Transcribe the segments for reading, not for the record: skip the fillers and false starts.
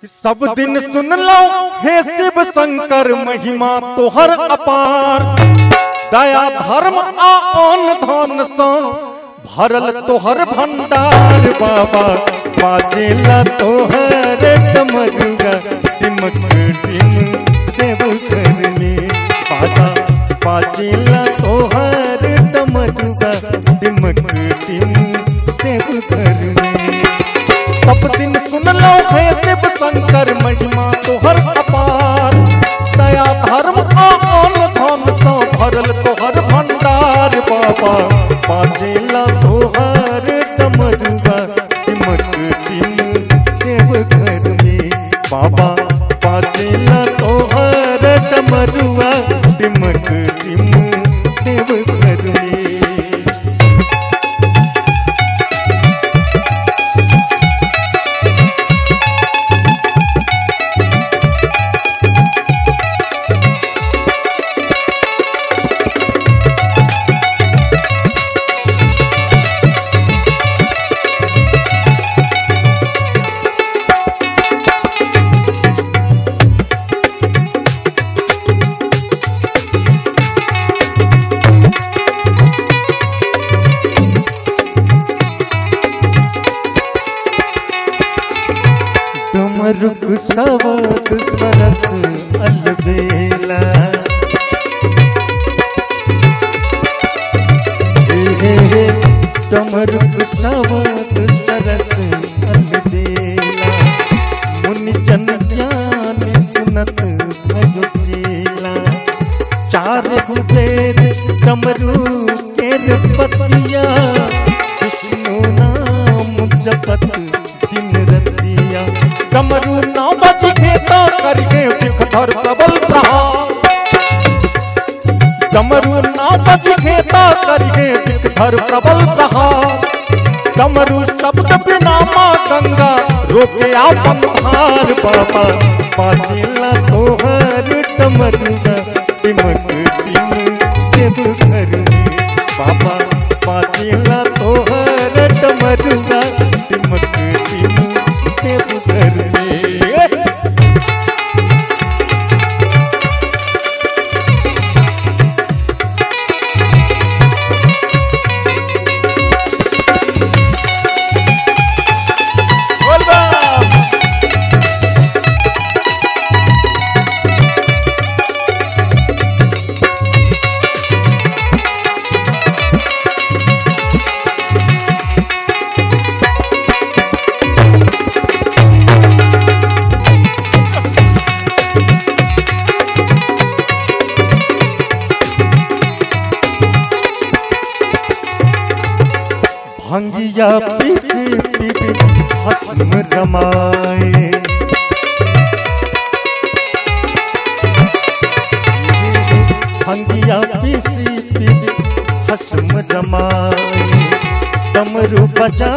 सब दिन सुन लो हे शिव शंकर महिमा तोहर अपार, दया धर्म आ अन्न धन सो भरल तोहर भंडार। बाबा बाजेला तोहर डमरुआ टिमक टिम देवघर में, बाबा बाजेला तोहर डमरुआ टिमक टिम देवघर में। सब दिन सुन लो हे शिव शंकर महिमा तोहर अपार, दया धर्म आ अन्न धन सो भरल तोहर भंडार। बाबा बाजेला तोहर डमरुआ टिमक टिम देवघर में, बाबा बाजेला तोहर डमरुआ टिमक टिम देवघर में। डमरुक शब्द सरस अलबेला, हे हे डमरुक शब्द सरस अलबेला, मुनि जन ज्ञान सुनत भयो चेला। चार वेद डमरू केर पतिया, विष्णु नाम जपत दिन रतिया। डमरू ना बज खेता करके विखधर प्रबल प्रहार, डमरू ना बज खेता करके विखधर प्रबल प्रहार। डमरू शब्द बिना माँ गंगा रोके आपन भार। बाबा बाजेला तोहर डमरुआ टिमक टिम देवघर में, बाबा बाजेला तोहर डमरुआ टिमक टिम देवघर में। भंगिया पीस पीबी भस्म रमाए, भंगिया पीस पीबी भस्म रमाए, डमरू बजा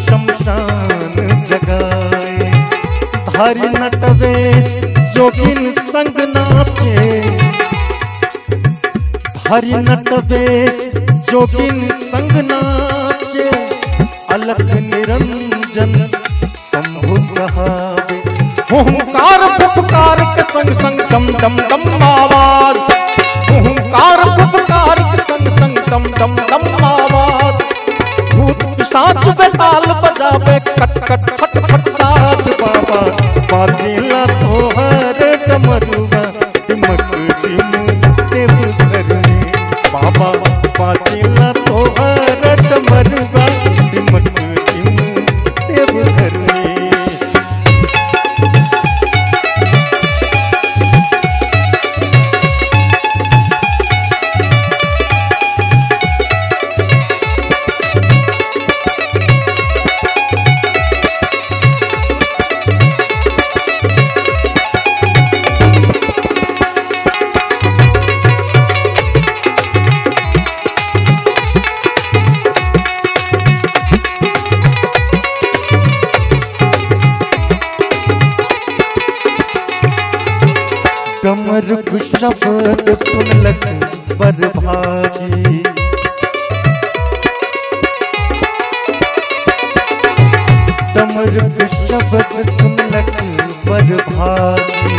शमशान जगाए। धारी नटवेश जोगिन संग नाचे, धारी नटवेश जोगिन संग नाचे, अलख निरंजन शंभु कहावे। हुंकार फुफकार के संग संग डम डम डम आवाज, हुंकार फुफकार के संग संग डम डम डम आवाज। भूत पिशाच बेताल बजावे खट खट खट खट नाच। बाबा बाजेला तोहर डमरुआ टिमक टिम देवघर में, बाबा बाजेला तोहर डमरुआ टिमक टिम देवघर में। डमरुक शब्द सुनलक बरभागी, डमरुक शब्द सुनलक बरभागी,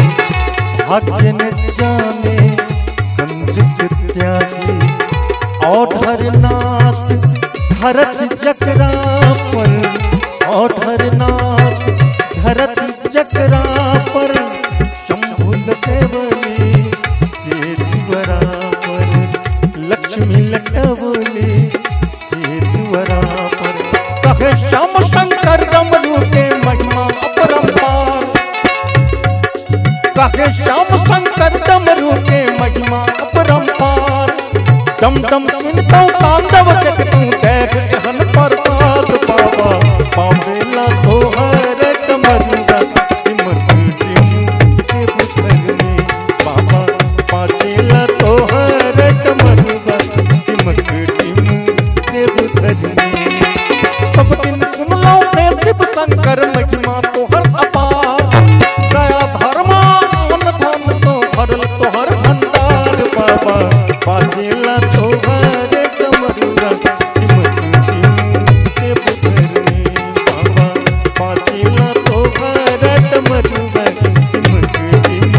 भाग्य न जाने कंजस त्यागी। औढरनाथ धरत जकरा पर, औढरनाथ धरत जकरा पर, शंभु लटवले सेतुवरा पर, लक्ष्मी लटवले सेतुवरा पर। कहे श्याम शंकर डमरू के महिमा अपरंपार, कहे श्याम शंकर डमरू के महिमा अपरंपार। डम डम सुनतो तांडव जग तू देख एहन प्रसाद बाबा, पावेला तोहर डमरुआ टिमक टिम देवघर में। बाबा पावेला तोहर डमरुआ टिमक टिम देवघर में। सब दिन सुन लो मैं शिव शंकर महिमा तोहर अपार, दया धर्मा अन धन तो भरल तोहर भंडार। बाबा बाजेला तोहर डमरुआ टिमक टिम देवघर में। बाबा बाजेला तोहर डमरुआ टिमक टिम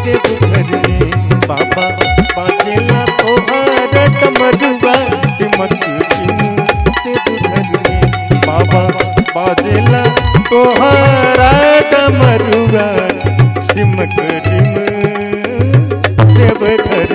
देवघर में। बाबा बाजेला तोहर डमरुआ टिमक टिम देवघर में। बाबा बाजेला तोहर डमरुआ टिमक टिम देवघर।